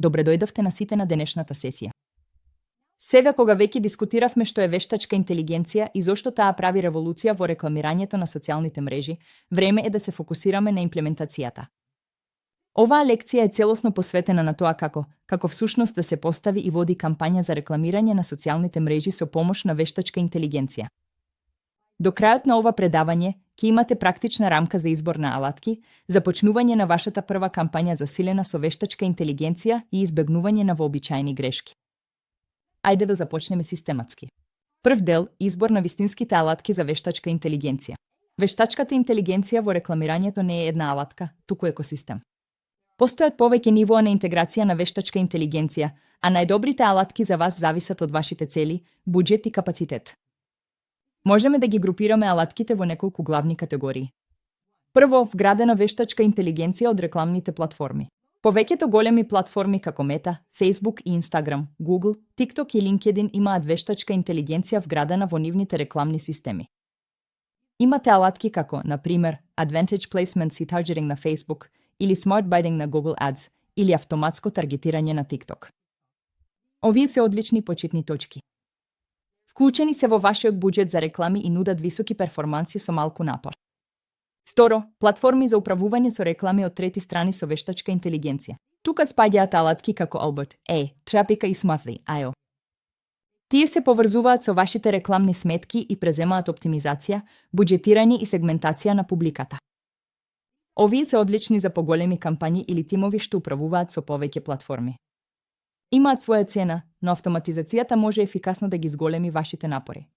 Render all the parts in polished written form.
Добре дојдовте на сите на денешната сесија. Сега кога веќе дискутиравме што е вештачка интелигенција и зошто таа прави револуција во рекламирањето на социјалните мрежи, време е да се фокусираме на имплементацијата. Оваа лекција е целосно посветена на тоа како всушност да се постави и води кампања за рекламирање на социјалните мрежи со помош на вештачка интелигенција. До крајот на ова предавање ќе имате практична рамка за избор на алатки, започнување на вашата прва кампања засилена со вештачка интелигенција и избегнување на вообичаени грешки. Ајде да започнеме систематски. Прв дел – избор на вистинските алатки за вештачка интелигенција. Вештачката интелигенција во рекламирањето не е една алатка, туку екосистем. Постојат повеќе нивоа на интеграција на вештачка интелигенција, а најдобрите алатки за вас зависат од вашите цели, буџет и капацитет. Можеме да ги групираме алатките во неколку главни категории. Прво, вградена вештачка интелигенција од рекламните платформи. Повеќето големи платформи како Мета, Facebook и Instagram, Google, TikTok и LinkedIn имаат вештачка интелигенција вградена во нивните рекламни системи. Имате алатки како, на пример, Advantage Placements и Targeting на Facebook или Smart Bidding на Google Ads или автоматско таргетирање на TikTok. Овие се одлични почетни точки. Вклучени се во вашиот буџет за реклами и нудат високи перформанси со малку напор. Второ, платформи за управување со реклами од трети страни со вештачка интелигенција. Тука спаѓаат алатки како Albert, Traffica и Smartly.io. Тие се поврзуваат со вашите рекламни сметки и преземаат оптимизација, буџетирање и сегментација на публиката. Овие се одлични за поголеми кампањи или тимови што управуваат со повеќе платформи. Имаат своја цена, но автоматизацијата може ефикасно да ги зголеми вашите напори.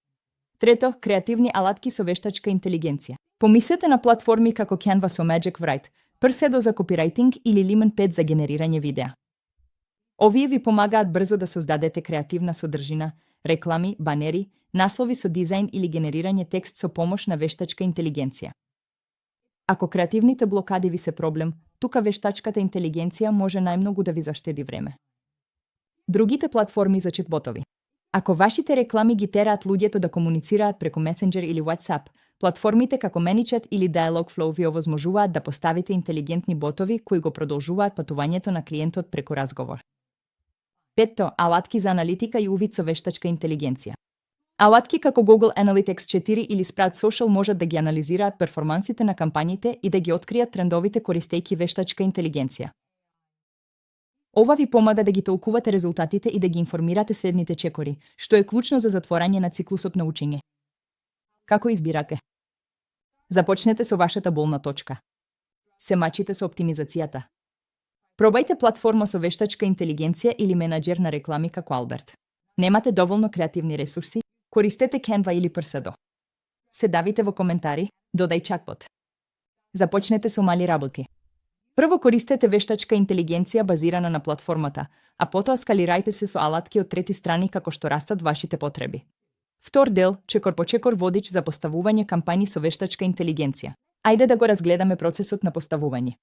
Трето, креативни алатки со вештачка интелигенција. Помислете на платформи како Canva со Magic Write, Persedo за копирајтинг или Lemon 5 за генерирање видеа. Овие ви помагаат брзо да создадете креативна содржина, реклами, банери, наслови со дизајн или генерирање текст со помош на вештачка интелигенција. Ако креативните блокади ви се проблем, тука вештачката интелигенција може најмногу да ви заштеди време. Другите платформи за чатботови. Ако вашите реклами ги тераат луѓето да комуницираат преку Messenger или WhatsApp, платформите како ManyChat или Dialogflow ви овозможуваат да поставите интелигентни ботови кои го продолжуваат патувањето на клиентот преку разговор. Петто, алатки за аналитика и увид со вештачка интелигенција. Алатки како Google Analytics 4 или Sprout Social можат да ги анализираат перформансите на кампањите и да ги откријат трендовите користејќи вештачка интелигенција. Ова ви помага да ги толкувате резултатите и да ги информирате следните чекори, што е клучно за затворање на циклусот на учење. Како избирате? Започнете со вашата болна точка. Се мачите со оптимизацијата. Пробајте платформа со вештачка интелигенција или менаџер на реклами како Albert. Немате доволно креативни ресурси? Користете Canva или Persedo. Се давите во коментари, додај чатбот. Започнете со мали работи. Прво користете вештачка интелигенција базирана на платформата, а потоа скалирајте се со алатки од трети страни како што растат вашите потреби. Втор дел, чекор по чекор водич за поставување кампањи со вештачка интелигенција. Ајде да го разгледаме процесот на поставување.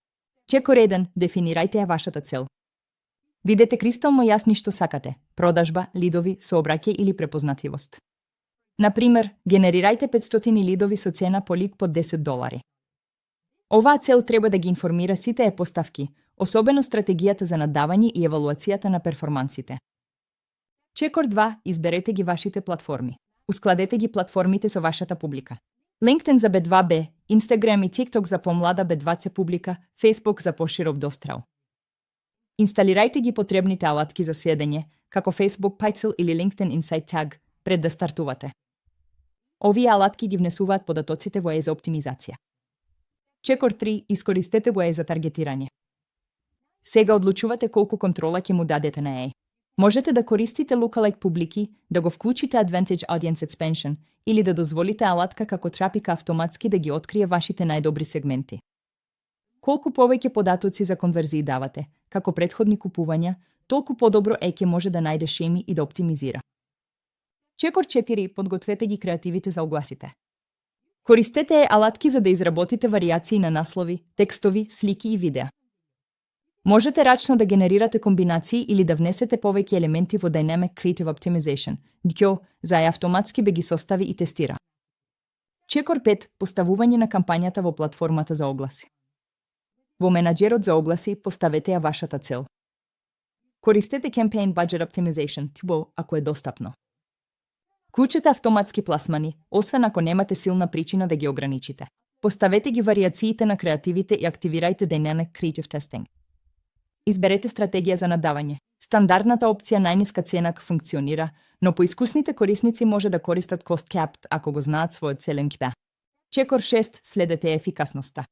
Чекор 1, дефинирајте ја вашата цел. Видете кристално јасни што сакате: продажба, лидови, сообраќај или препознатливост. Например, генерирајте 500 лидови со цена по лид под $10. Оваа цел треба да ги информира сите поставки, особено стратегијата за наддавање и евалуацијата на перформансите. Чекор 2, изберете ги вашите платформи. Ускладете ги платформите со вашата публика. LinkedIn за B2B, Instagram и TikTok за помлада B2C публика, Facebook за поширок дострел. Инсталирајте ги потребните алатки за следење, како Facebook Pixel или LinkedIn Insight Tag, пред да стартувате. Овие алатки ги внесуваат податоците во за оптимизација. Чекор 3, искористете го за таргетирање. Сега одлучувате колку контрола ќе му дадете на AI. Можете да користите lookalike публики, да го вклучите Advantage Audience Expansion или да дозволите алатка како Traffica автоматски да ги открие вашите најдобри сегменти. Колку повеќе податоци за конверзии давате, како претходни купувања, толку подобро ќе може да најде шеми и да оптимизира. Чекор 4, подгответе ги креативите за огласите. Користете алатки за да изработите варијации на наслови, текстови, слики и видеа. Можете рачно да генерирате комбинации или да внесете повеќе елементи во Dynamic Creative Optimization, DCO, за ја автоматски бе ги состави и тестира. Чекор 5, поставување на кампањата во платформата за огласи. Во менаџерот за огласи поставете ја вашата цел. Користете Campaign Budget Optimization Tool ако е достапно. Клучете автоматски пласмани, освен ако немате силна причина да ги ограничите. Поставете ги вариациите на креативите и активирајте Dynamic Creative Testing. Изберете стратегија за надавање. Стандардната опција најниска цена функционира, но поискусните корисници може да користат Cost Capped ако го знаат својот целен КП. Чекор 6. Следете ефикасноста.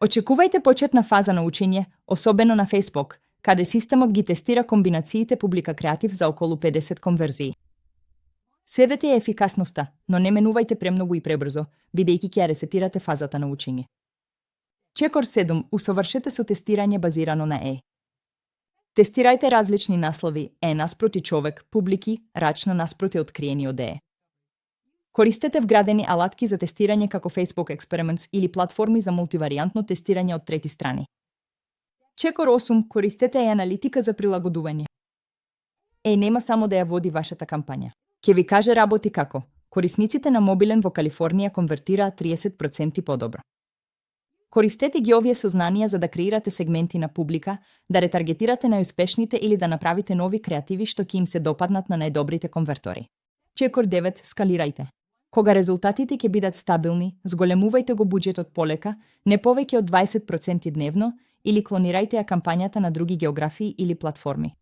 Очекувајте почетна фаза на учење, особено на Facebook, каде системот ги тестира комбинациите публика креатив за околу 50 конверзии. Следете ефикасноста, но не менувајте премногу и пребрзо, бидејќи ќе ресетирате фазата на учење. Чекор 7. Усовршете со тестирање базирано на Е. Тестирајте различни наслови Е наспроти човек, публики, рачно наспроти откриени од Е. Користете вградени алатки за тестирање како Facebook Experiments или платформи за мултиваријантно тестирање од трети страни. Чекор 8. Користете Е аналитика за прилагодување. Е нема само да ја води вашата кампања. Ке ви каже работи како. Корисниците на мобилен во Калифорнија конвертираат 30% подобро. Користете ги овие сознанија за да креирате сегменти на публика, да ретаргетирате најуспешните или да направите нови креативи што ќе им се допаднат на најдобрите конвертори. Чекор 9. Скалирајте. Кога резултатите ќе бидат стабилни, зголемувајте го буџетот полека, не повеќе од 20% дневно, или клонирајте ја кампањата на други географии или платформи.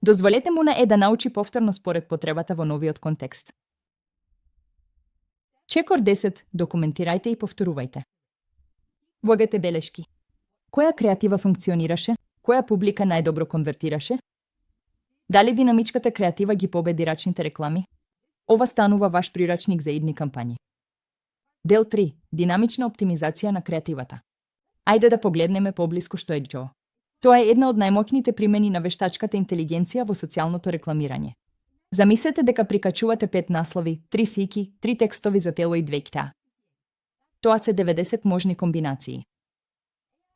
Дозволете му на Е да научи повторно според потребата во новиот контекст. Чекор 10. Документирајте и повторувајте. Влагате белешки. Која креатива функционираше? Која публика најдобро конвертираше? Дали динамичката креатива ги победи рачните реклами? Ова станува ваш прирачник за идни кампањи. Дел 3. Динамична оптимизација на креативата. Ајде да погледнеме поблиску што е џо. Тоа е една од најмоќните примени на вештачката интелигенција во социјалното рекламирање. Замислете дека прикачувате 5 наслови, 3 сики, 3 текстови за тело и 2 кта. Тоа се 90 можни комбинации.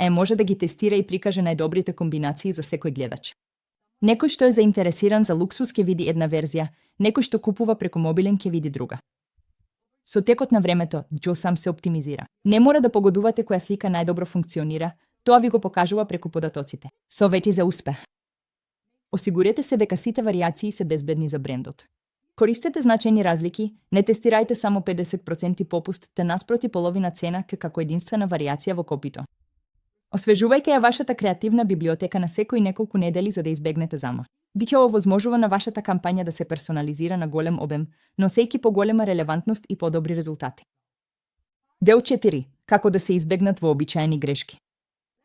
Е може да ги тестира и прикаже најдобрите комбинации за секој гледач. Некој што е заинтересиран за луксус ќе види една верзија, некој што купува преку мобилен ќе види друга. Со текот на времето, џо сам се оптимизира. Не мора да погодувате која слика најдобро функционира, тоа ви го покажува преку податоците. Совети за успех. Осигурете се дека сите варијации се безбедни за брендот. Користете значајни разлики, не тестирајте само 50% попуст, те наспроти половина цена како единствена варијација во копито. Освежувајте ја вашата креативна библиотека на секои неколку недели за да избегнете замор. Биќе овозможува на вашата кампања да се персонализира на голем обем, носејќи поголема релевантност и подобри резултати. Дел 4. Како да се избегнат вообичаени грешки.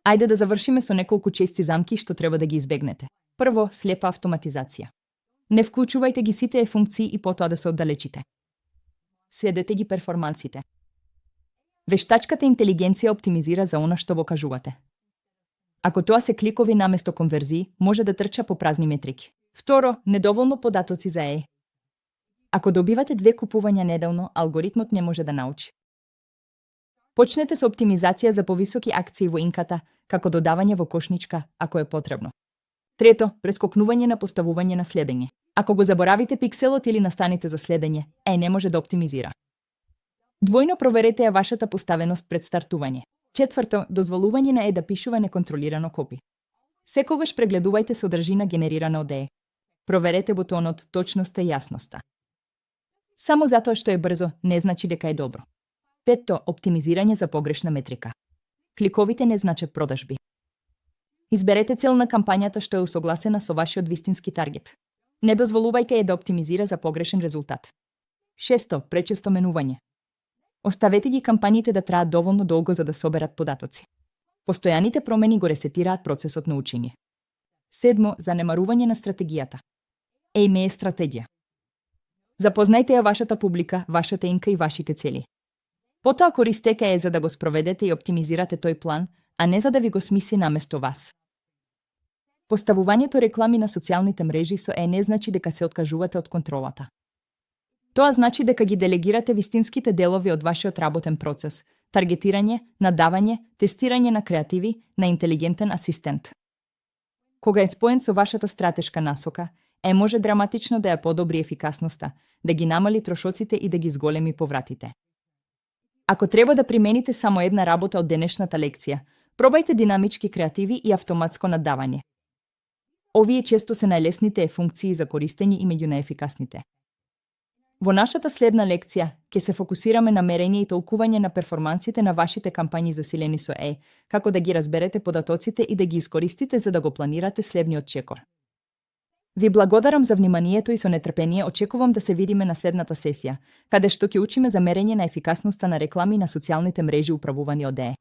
Ајде да завршиме со неколку чести замки што треба да ги избегнете. Прво, слепа автоматизација. Не вклучувајте ги сите функции и потоа да се оддалечите. Следете ги перформансите. Вештачката интелигенција оптимизира за она што го кажувате. Ако тоа се кликови наместо конверзии, може да трча по празни метрики. Второ, недоволно податоци за Е. Ако добивате 2 купувања неделно, алгоритмот не може да научи. Почнете со оптимизација за повисоки акции во инката, како додавање во кошничка, ако е потребно. Трето, прескокнување на поставување на следење. Ако го заборавите пикселот или настаните за следење, Е не може да оптимизира. Двојно проверете ја вашата поставеност пред стартување. Четврто, дозволување на Е да пишува неконтролирано копи. Секогаш прегледувајте содржина генерирана од Е. Проверете бутонот точноста и јасноста. Само затоа што е брзо, не значи дека е добро. Петто, оптимизирање за погрешна метрика. Кликовите не значат продажби. Изберете цел на кампањата што е усогласена со вашиот вистински таргет. Не дозволувајте Е да оптимизира за погрешен резултат. Шесто, пречесто менување. Оставете ги кампањите да траат доволно долго за да соберат податоци. Постојаните промени го ресетираат процесот на учење. Седмо, занемарување на стратегијата. Е стратегија. Запознајте ја вашата публика, вашата инка и вашите цели. Потоа користете Е за да го спроведете и оптимизирате тој план, а не за да ви го смисли наместо вас. Поставувањето реклами на социјалните мрежи со Е не значи дека се откажувате од контролата. Тоа значи дека ги делегирате вистинските делови од вашиот работен процес, таргетирање, надавање, тестирање на креативи, на интелигентен асистент. Кога е споен со вашата стратешка насока, Е може драматично да ја подобри ефикасноста, да ги намали трошоците и да ги зголеми повратите. Ако треба да примените само една работа од денешната лекција, пробајте динамички креативи и автоматско надавање. Овие често се најлесните функции за користење и меѓу најефикасните. Во нашата следна лекција ќе се фокусираме на мерење и толкување на перформансите на вашите кампањи засилени со AI, како да ги разберете податоците и да ги искористите за да го планирате следниот чекор. Ви благодарам за вниманието и со нетрпение очекувам да се видиме на следната сесија, каде што ќе учиме за мерење на ефикасноста на реклами на социјалните мрежи управувани од AI.